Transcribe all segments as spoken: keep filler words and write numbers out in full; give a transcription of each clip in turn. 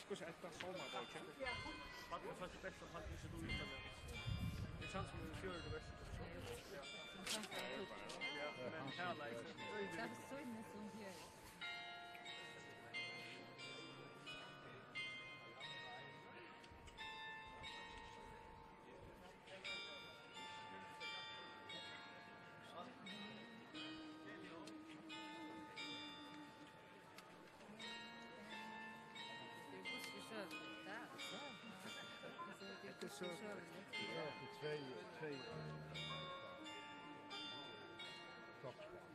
Hvussu er tað, sálmabókin? Barnið føddi best, og barnið ikki dugir, men tað er sann sum er fjøruti vers. Ja. Ja, men her, like, tað er so sum her. Hetta er so, ja, tað er tvey, tvey, eh, kroppsspæl.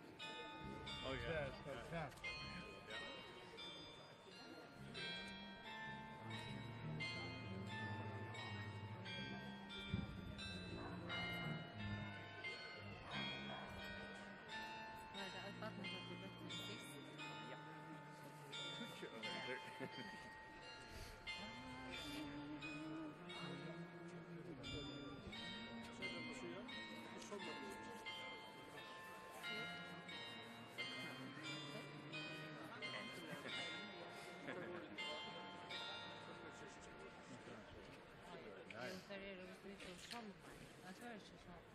Ó, ja. Tvær, tvær, tvær. Var tað eitt barn, sum fekk sist? Ja. Tíggju ør. Jú, tær eru, viss tú ikki hevur sálmar. Nei, tað er ikki sálmar.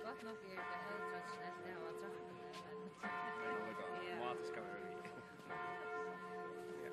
Gott nokk er tað ótraditionelt at hava trettan, men ja.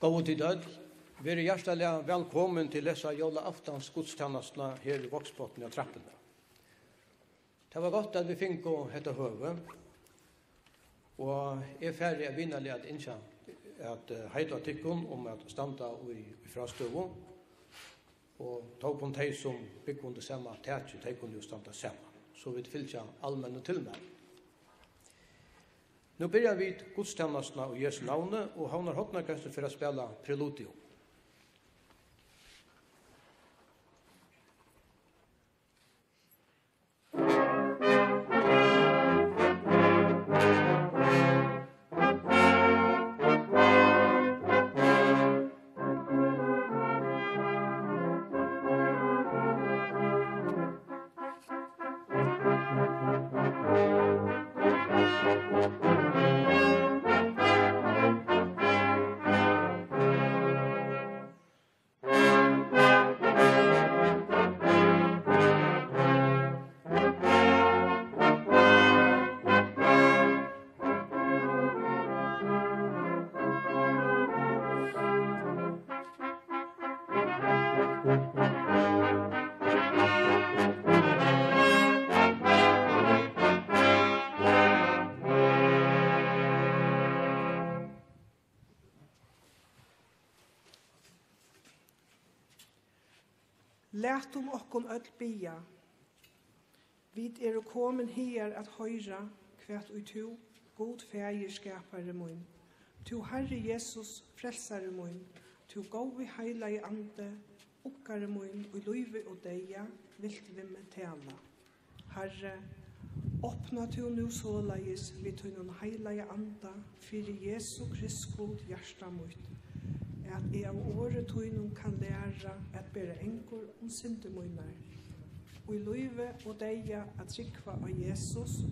Góðu tit øll, verið hjartaliga vælkomin til hesa jólaaftansgudstænastuna her í Vágsbotni á Trappuni. Tað var gott, at vit fingu hetta høvið, og eg fari at vinarliga at ynskja at, eh, heita tykkum um at standa í, í frástøðu, og tó kunnu tey, sum búgva undir sama taki, tey kunnu jú standa saman, so vit fylgja almennu tilmælum. Nú byrja vit gudstænastuna í Jesu navni, og Havnar Hornorkestur fer at spæla Preludium. Latum okkum øll biðja. Vit eru komin higar at hoyra, hvat ið tú, Gud Faðir, skapari mín, tú, Harri Jesus, frelsari mín, tú, góði Heilagi Andi, uggari mín í lívi og deyða, vilt við meg tala. Harri, opna tú nú soleiðis við tínum Heilaga Anda fyri Jesu Krist Gud hjarta mítt, at eg av orði tínum kann læra at bera angur um syndir mínar, í lívi og deyða at trúgva á Jesus,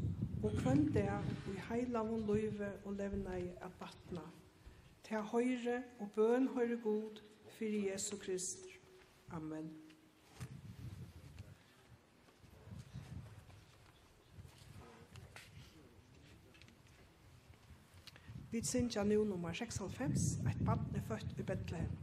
og hvønn dag í heilagum lívi og levnaði at batna. Tað hoyri og bøn hoyri Gud fyri Jesu Krist. Amen. Vit syngja nú nummar seksoghálvfems, Eitt barn er født í Betlehem.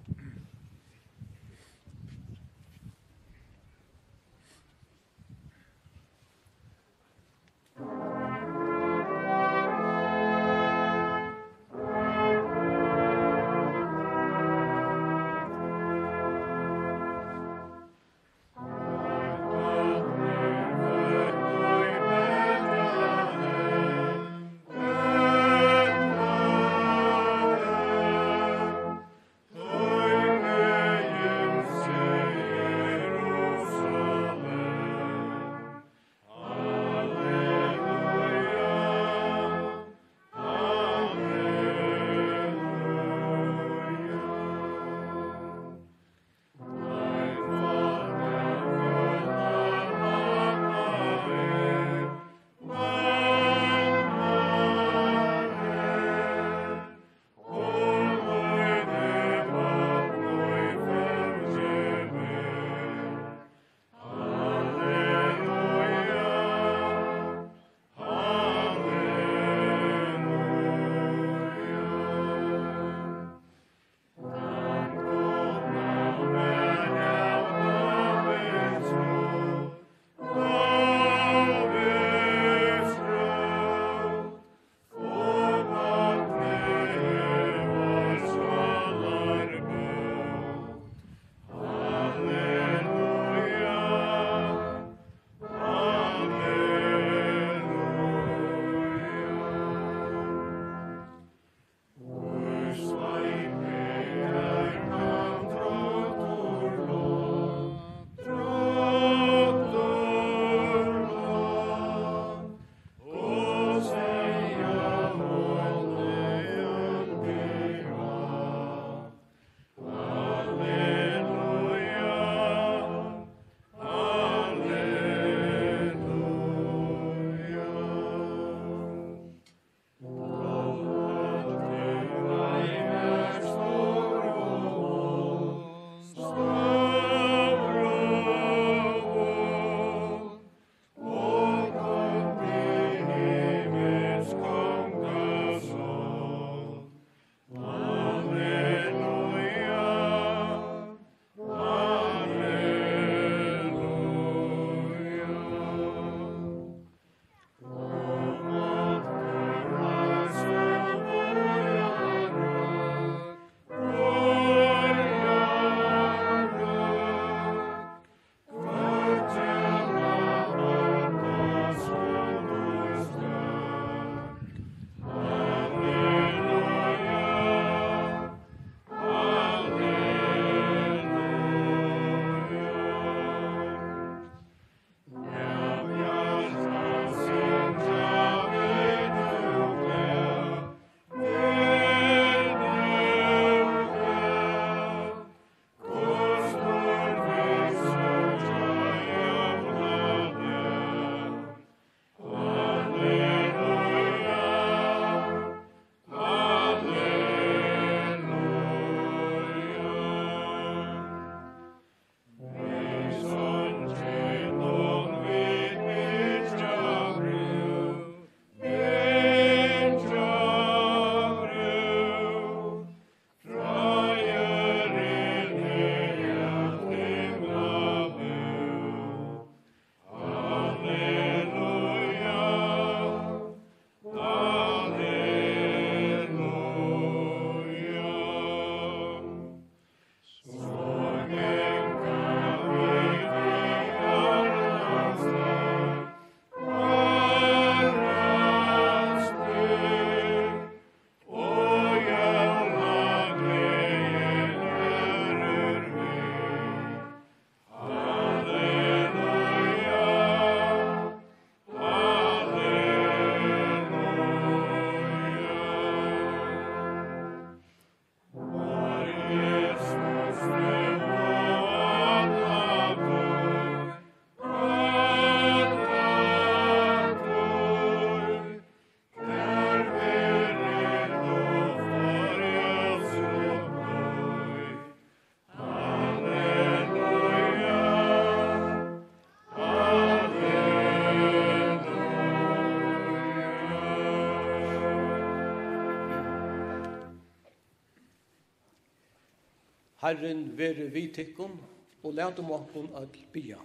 Harrin veri við tykkum, og latum okkum øll biðja.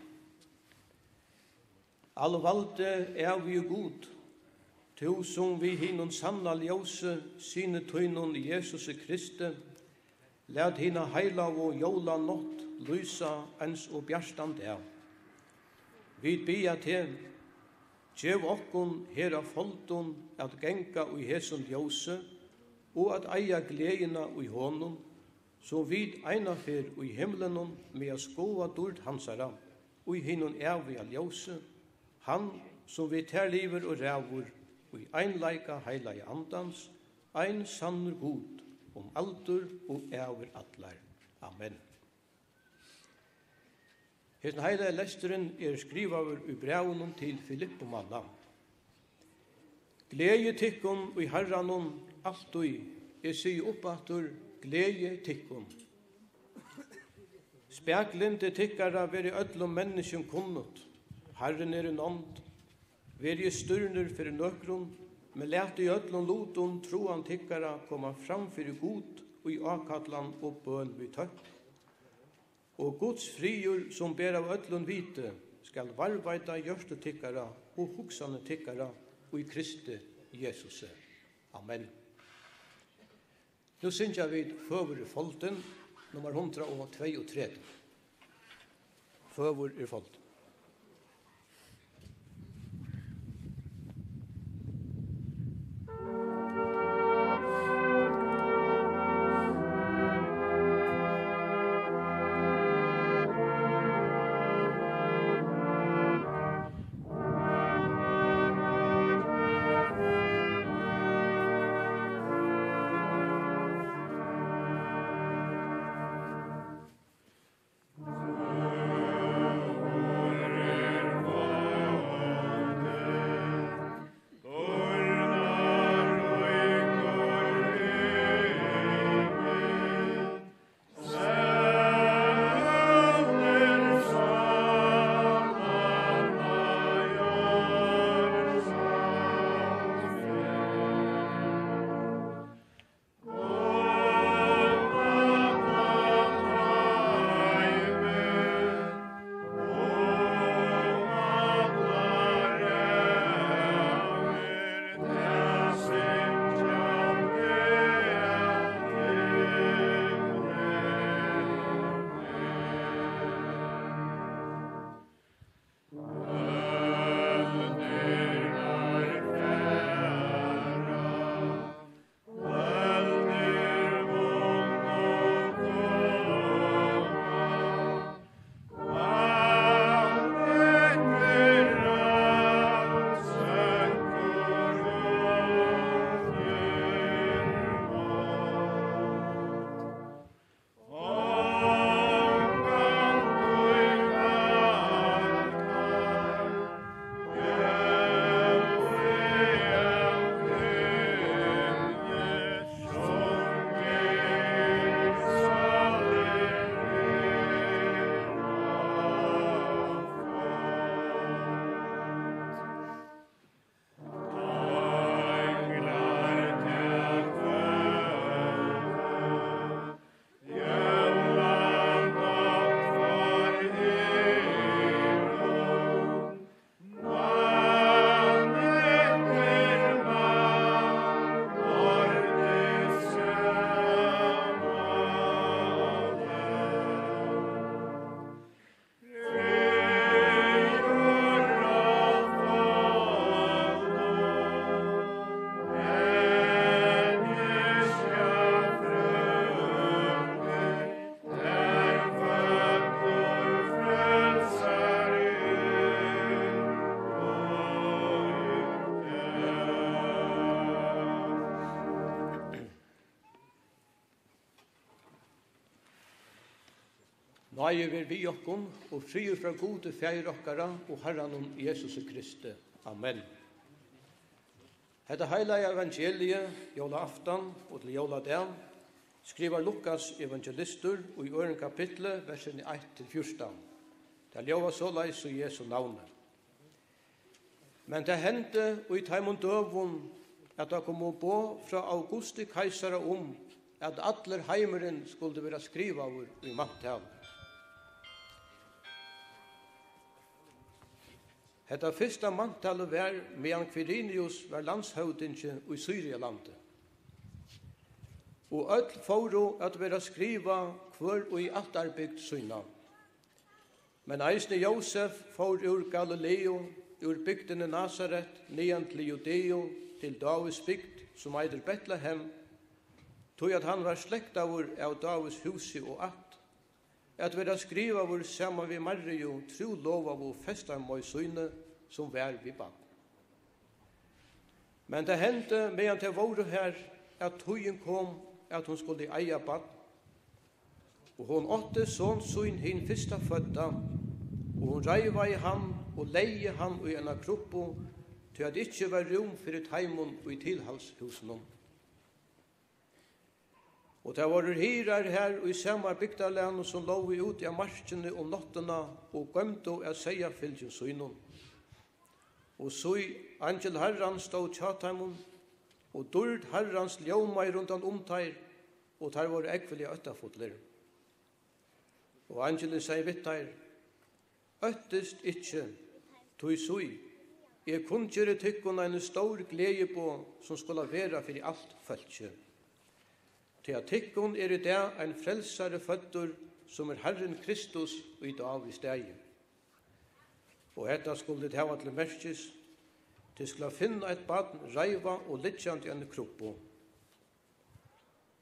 Alvaldi ævigi Gud, tú, sum við hinum sanna ljósi, syni tínum Jesusi Kristi, lat hina heilagu jólanátt lýsa eins og bjartan dag. Vit biðja teg, gev okkum her á foldum at ganga í hesum ljósi og at eiga gleðina í honum, so vit eina ferð í himlinum mega skoða dýrd hansara í hinum æviga ljósi, hann, sum við tær livir og ræður í einleika Heilaga Andans, ein sannur Gud, um aldur og ævir allar. Amen. Hesin heilagi lesturin er skrivaður í brævinum til Filippumanna. Gleðið tykkum í Harranum altíð. Eg sigi upp aftur, gleðið tykkum. Spaklindi tykkara veri øllum menniskjum kunnugt. Harrin er í nánd. Verið styrnir fyri nøkrum, men latið í øllum lutum trúan tykkara koma fram fyri Gud í ákallan og bøn við tøkk. Og Guds friður, sum ber av øllum viti, skal varðveita hjørtu tykkara og hugsanir tykkara í Kristi Jesusi. Amen. Nú syngja vit Føgur er foldin, nummar hundrað og tveyogtretivu. Føgur er foldin. Náði veri við okkum og friður frá Gudi, Faðir okkara, og Harranum Jesusi Kristi. Amen. Hetta heilaga evangeliið, jólaaftan og til jóladag, skrivar Lukas evangelistur í øðrum kapitli, versini eitt til fjúrtan. Tað ljóðar soleiðis í Jesu navni. Men tað hendi í teimum døgum, at tað komu boð frá Augusti keisara um, at allur heimurin skuldi vera skrivaður í manntal. Hetta fyrsta manntalið var, meðan Kvirinius var landshøvdingi í Sýrialandi. Og øll fóru at vera skrivað, hvør í altarbygd sína. Men eisini Jósef fór úr Galileu, úr bygdini Nasaret, niðan til Judeu, til Dávids bygd, sum eitur Betlehem, tí at hann var slektaður av Dávids húsi og ætt, at vera skrivaður saman við Mariu, trúlovaðu festarmóður síni, sum var við barn. Men tað hendi, meðan tey vóru har, at tíðin kom, at hon skuldi eiga barn. Og hon átti son sín hin fyrstafødda, og hon reivaði hann og legði hann í eina krubbu, tí at ikki var rúm fyri teimum í tilhaldshúsinum. Og tað vóru hirðar har í sama bygdarlagnum, sum lógu úti á markini um náttina og goymdu at seyðafylgjum sínum. Og sí, eingil Harrans stóð hjá teimum, og dýrd Harrans ljómaði rundan um teir, og teir vóru ógvuliga óttafullir. Og eingilin segði við teir: Óttist ikki, tí sí, eg kunngeri tykkum eini stór gleðiboð, sum skulu vera fyri alt fólkið. Tí at tykkum er í dag ein frelsari føddur, sum er Harrin Kristus í Dávids staði. Og hetta skulu tit hava til merkis: tit skulu finna eitt barn reivað og liggjandi í eini krubbu.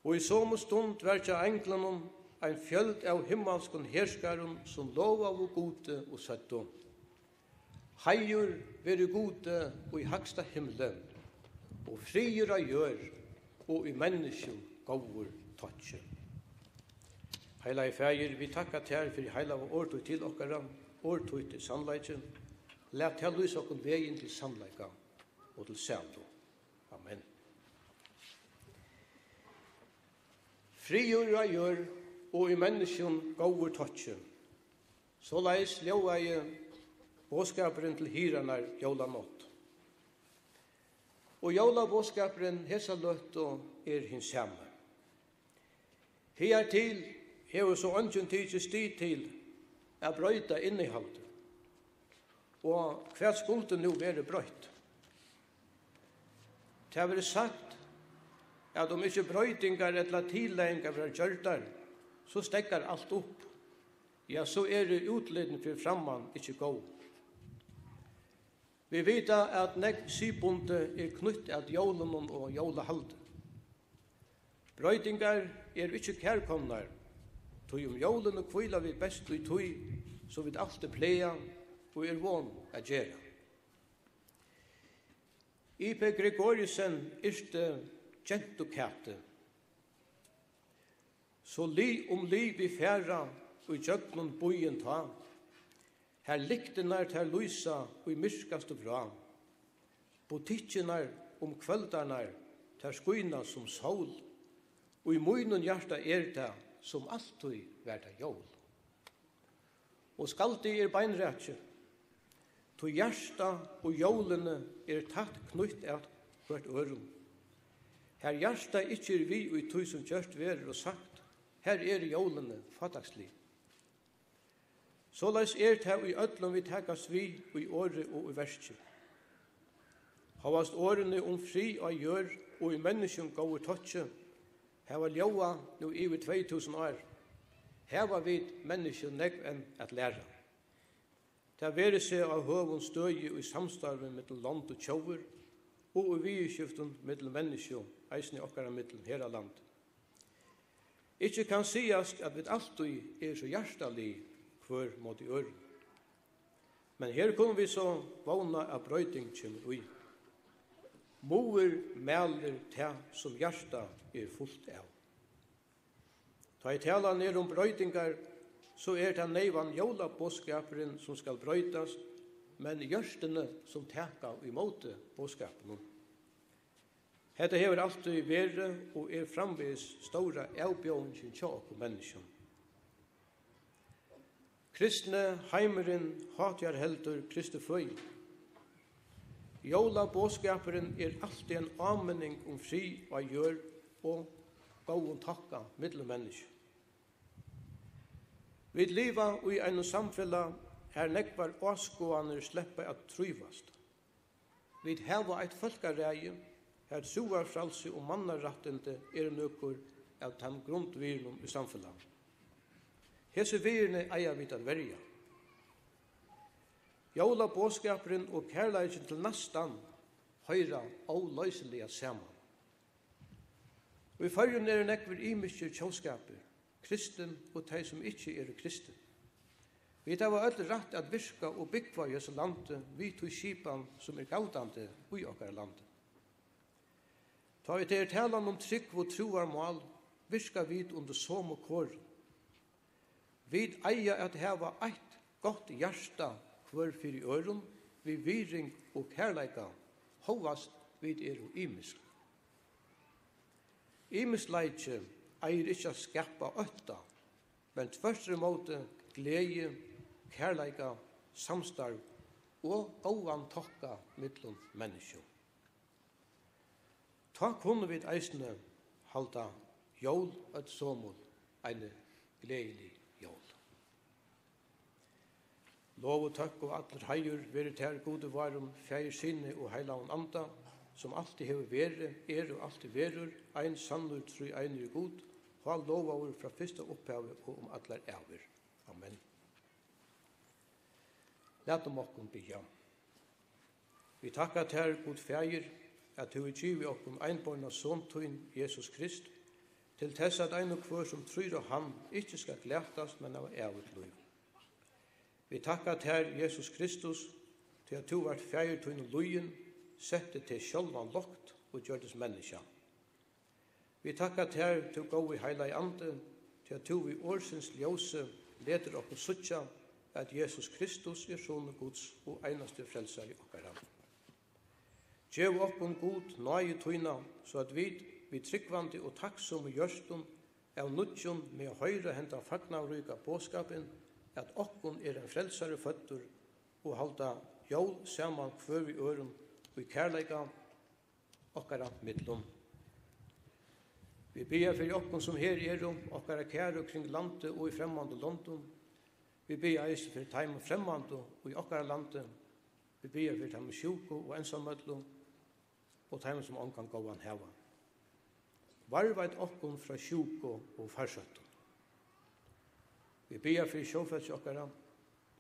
Og í somu stund var hjá einglunum ein fjøld av himmalskum herskarum, sum lovaðu Gudi og søgdu: Heiður veri Gudi í hægsta himli, og friður á jørð, og í menniskjum góður tokki. Heilagi Faðir, vit takka tær fyri heilaga orð títt til okkara. Orð títt er sannleiki. Lat tað lýsa okkum vegin til sannleika og til sælu. Amen. Friður á jørð og í menniskjum góður tokki. Soleiðis ljóðaði boðskapurin til hirðarnar jólanátt. Og jólaboðskapurin hesa løtu er hin sami. Higartil hevur so eingin tikið stig til at broyta innihaldið. Og hvat skuldi nú verið broytt? Tað verður sagt, at um ikki broytingar ella tillagingar verða gjørdar, so steðgar alt upp. Ja, so eru útlitini fyri framman ikki góð. Vit vita, at nógv siðbundið er knýtt at jólunum og jólahaldi. Broytingar eru ikki kærkomnar, tí um jólini hvíla vit best í tí, sum vit altíð plaga og eru von at gera. I P Gregoriussen yrkti Gentukæti: So lið um lið vit fara, í gjøgnum býin tá, har lyktirnar tær lýsa í myrkastu vrá. Butikkirnar um kvøldarnar, tær skína sum sól, í mínum hjarta er tað, sum altíð var tað jól. Og skaldið er beinrakið, tí hjarta og jólini eru tætt knýtt at hvørt øðrum. Har hjartað ikki er við í tí, sum gjørt verður og sagt, har eru jólini fátækslig. Soleiðis er tað í øllum, vit takast við í orði og í verki. Hóast orðini um frið á jørð og í menniskjum góður tokki hava ljóðað nú yvir tvey túsund ár, hava vit menniskju nógv enn at læra. Tað veri seg á høgum støði í samstarvi millum lond og tjóðir og í viðurskiftum millum menniskju, eisini okkara millum her á landi. Ikki kann sigast, at vit altíð eru so hjartalig hvør móti øðrum. Men her kunnu vit so vóna, at broyting kemur í. Muður mælir tað, sum hjartað er fult av. Tá ið talan er um broytingar, so er tað neyvan jólaboðskapurin, sum skal broytast, men hjørtuni, sum taka ímóti boðskapinum. Hetta hevur altíð verið og er framvegis stóra avbjóðingin hjá okkum menniskjum. Kristni heimurin hátíðarheldur Kristi føði. Jólaboðskapurin er altíð ein áminning um frið á jørð og góðum tokka millum menniskju. Vit liva í einum samfelag, har nógvar áskoðanir sleppa at trívast. Vit hava eitt fólkaræði, har trúarfrælsi og mannarættindi eru nøkur av teimum grundvirðunum í samfelagnum. Hesi virðini eiga vit at verja. Jólaboðskapurin og kærleikin til næstan hoyra óloysiliga saman. Í Føroyum eru nógvir ymiskir tjóðskapir, kristin og tey, sum ikki eru kristin. Vit hava øll rætt at virka og búgva í hesum landi við tí skipan, sum er galdandi í okkara landi. Tá ið tað er talan um trúgv og trúarmál, virka vit undir somu korum. Vit eiga at hava eitt gott hjarta hvør fyri øðrum, við virðing og kærleika, hóast vit eru ymisk. Ymiskleiki eigur ikki at skapa ótta, men tvørturímóti gleði, kærleika, samstarv og góðan tokka millum menniskju. Tá kunnu vit eisini halda jól øll somul, eini gleðilig jól. Lov og tøkk og allur heiður veri tær, Gudi várum, Faðir, Syni og Heilagum Anda, sum altíð hevur verið, er og altíð verður, ein sannur tríeinigur Gud, hálovaður frá fyrsta upphavi og um allar ævir. Amen. Latum okkum biðja. Vit takka tær, Gud Faðir, at tú hevur givið okkum einborna Son tín, Jesus Krist, til tess at ein og hvør, sum trýr á hann, ikki skal glatast, men hava ævigt lív. Vit takka tær, Jesus Kristus, tí at tú vart Faðir tínum lýðin, setti teg sjálvan lágt og gjørdist menniskja. Vit takka tær, tú góði Heilagi Andi, tí at tú við orðsins ljósi letur okkum síggja, at Jesus Kristus er Sonur Guds og einasti Frelsari okkara. Gev okkum, Gud, náði tína, so at vit við trúgvandi og takksomu hjørtum av nýggjum mega hoyra henda fagnaðarríka boðskapin, at okkum er ein Frelsari føddur, og halda jól saman hvør við øðrum í kærleika okkara millum. Vit biðja fyri okkum, sum her eru, okkara kæru kring landið og í fremmandu londum. Vit biðja eisini fyri teimum fremmandu í okkara landi. Vit biðja fyri teimum sjúku og einsamøllu og teimum, sum ongan góðan hava. Varðveit okkum frá sjúku og farsóttum. Vit biðja fyri sjófólki okkara.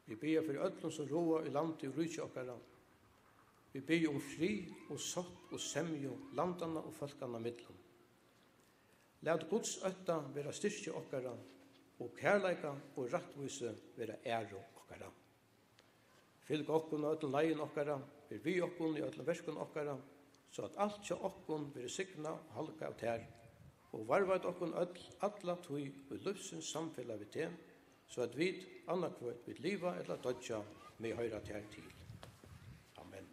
Vit biðja fyri øllum, sum ráða í landi og ríki okkara. Vit biðja um frið og sátt og semju landanna og fólkanna millum. Lat Guds ótta vera styrki okkara, og kærleika og rættvísi vera æru okkara. Fylg okkum á øllum leiðum okkara, ver við okkum í øllum verkum okkara, so at alt hjá okkum verður signað og halgað av tær, og varðveit okkum øll alla tíð í lívsins samfelag við teg, so at vit annaðhvørt vit liva ella doyggja, mega hoyra tær til. Amen.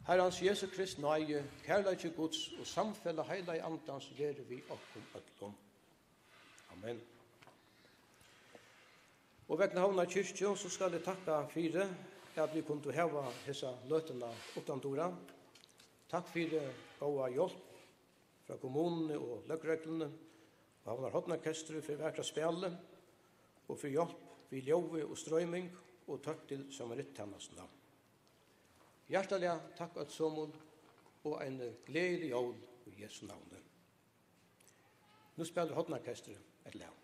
Harrans Jesu Krist náði, kærleiki Guds og samfelag Heilaga Andans verið við okkum øllum. Amen. Og vegna Havnar kirkju, so skal eg takka fyri, at vit kundu hava hesa løtuna uttandura. Takk fyri góða hjálp frá kommununi og løgregluni og Havnar Hornorkestri fyri vakra spælið og fyri hjálp við ljóði og stroyming, og tøkk til samarittænastuna. Hjartaliga takk øll somul og eini gleðilig jól í Jesu navni. Nú spælir Hornorkestrið eitt lag.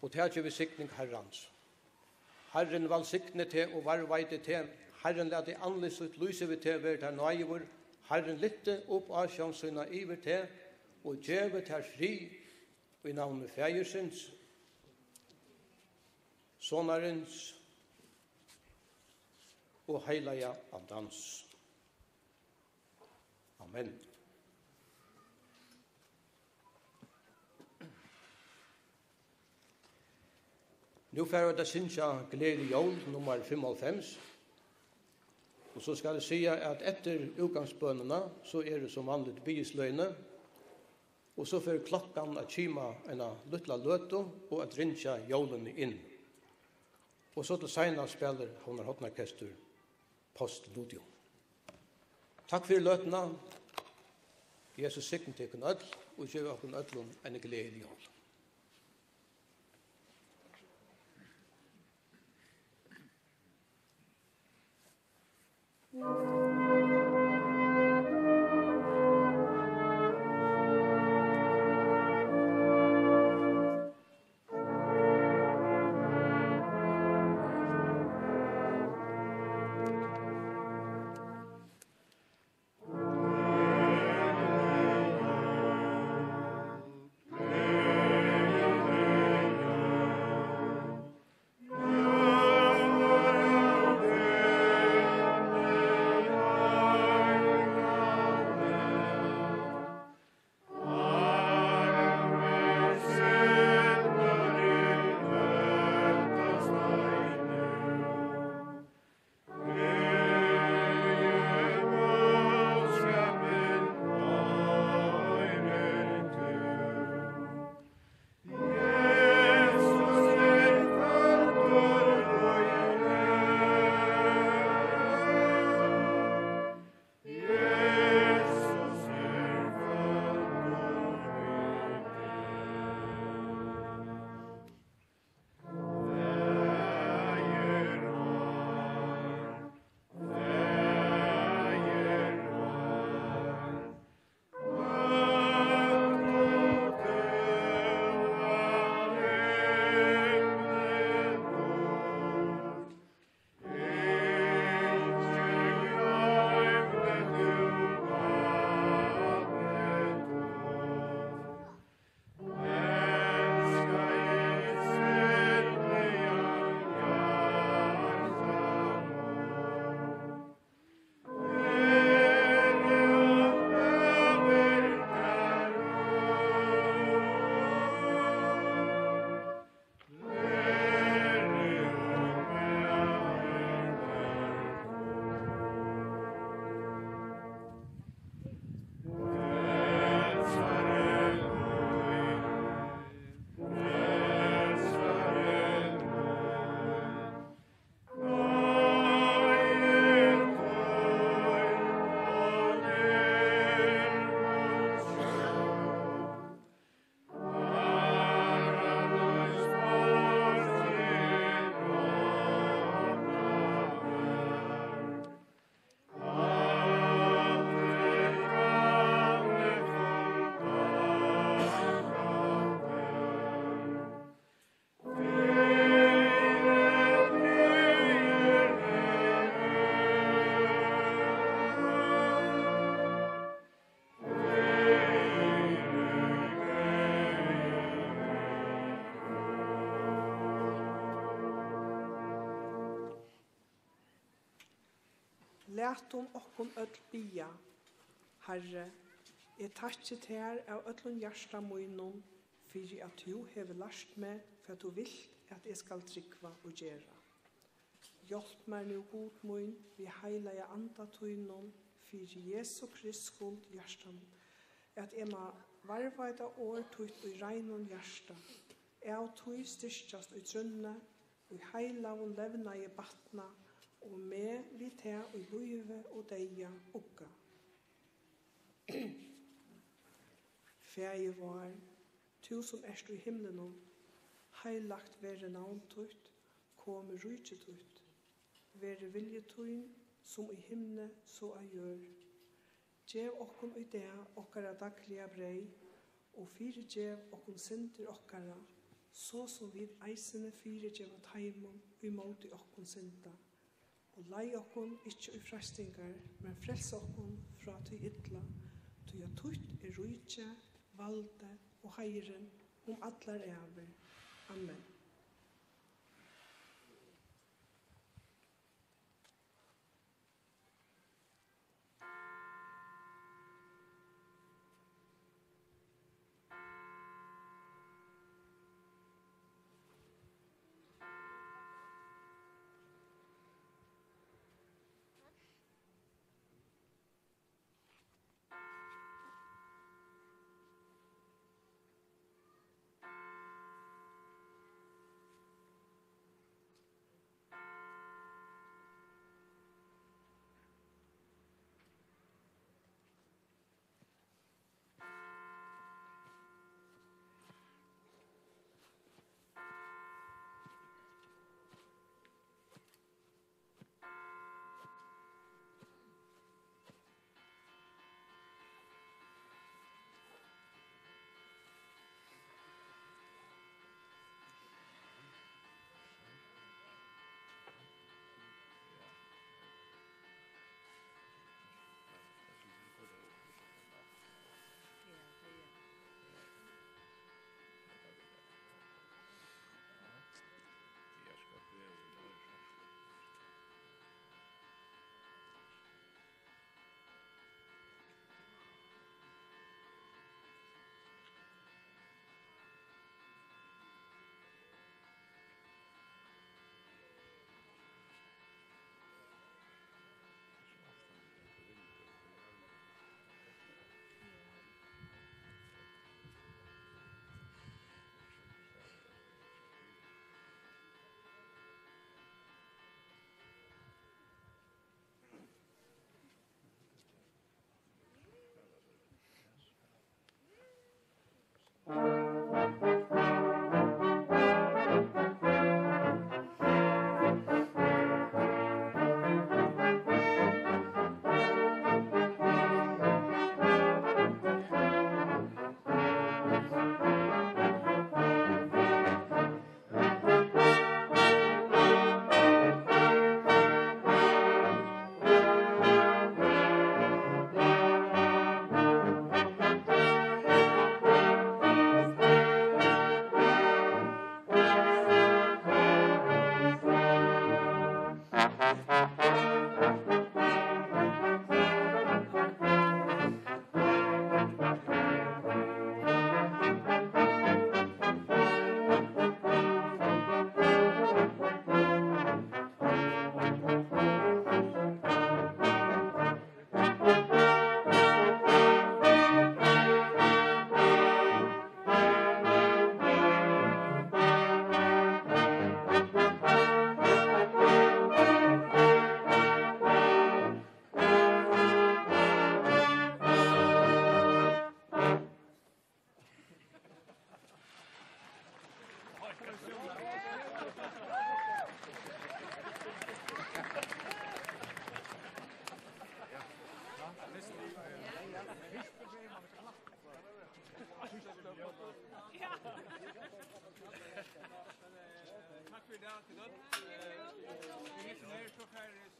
og takið við signing Harrans. Harrin vælsigni teg og varðveiti teg. Harrin lati andlit sítt lýsa yvir teg, veri tær náðigur. Harrin lyfti upp ásjón sína yvir teg og gevi tær frið. Í navni Faðirsins, Sonarins og Heilaga Andans. Amen. Nú fara vit at syngja Gleðilig jól nummar fimmoghálvfems. Og so skal eg siga, at eftir útgangsbønina, so eru sum vanligt biðisløgini, og so fer klokkan at kima eina lítla løtu og at ringja jólini inn. Og so til seinast spælir Havnar Hornorkestur Postludium. Takk fyri løtuna. Jesus signi tykkum øll og gevi okkum øllum eini gleðilig jól. Latum okkum øll biðja. Harri, eg takki tær av øllum hjarta mínum fyri, at tú hevur lært meg, hvat tú vilt, at eg skal trúgva og gera. Hjálp mær nú, Gud mín, við heilaga Anda tínum, fyri Jesu Krists skuld, hjarta mín, at eg má varðveita orð títt í reinum hjarta, av tí styrkjast í trúnni, í heilagum levnaði batna, og meg við tað í lívi og deyða ugga. Faðir vár, tú sum ert í himlinum, heilagt verði navn títt, komi ríki títt, verði vilji tín, sum í himni, so á jørð. Gev okkum í dag okkara dagliga breyð, og fyrigev okkum syndir okkara, so sum vit eisini fyrigeva teimum, ið móti okkum synda. Og leið okkum ikki í freistingar, men frels okkum frá tí illa, tí at títt er ríkið, valdið og heiðurin um allar ævir. Amen. Takk fyri í dag, til øll. Eh, vit eru her, so fara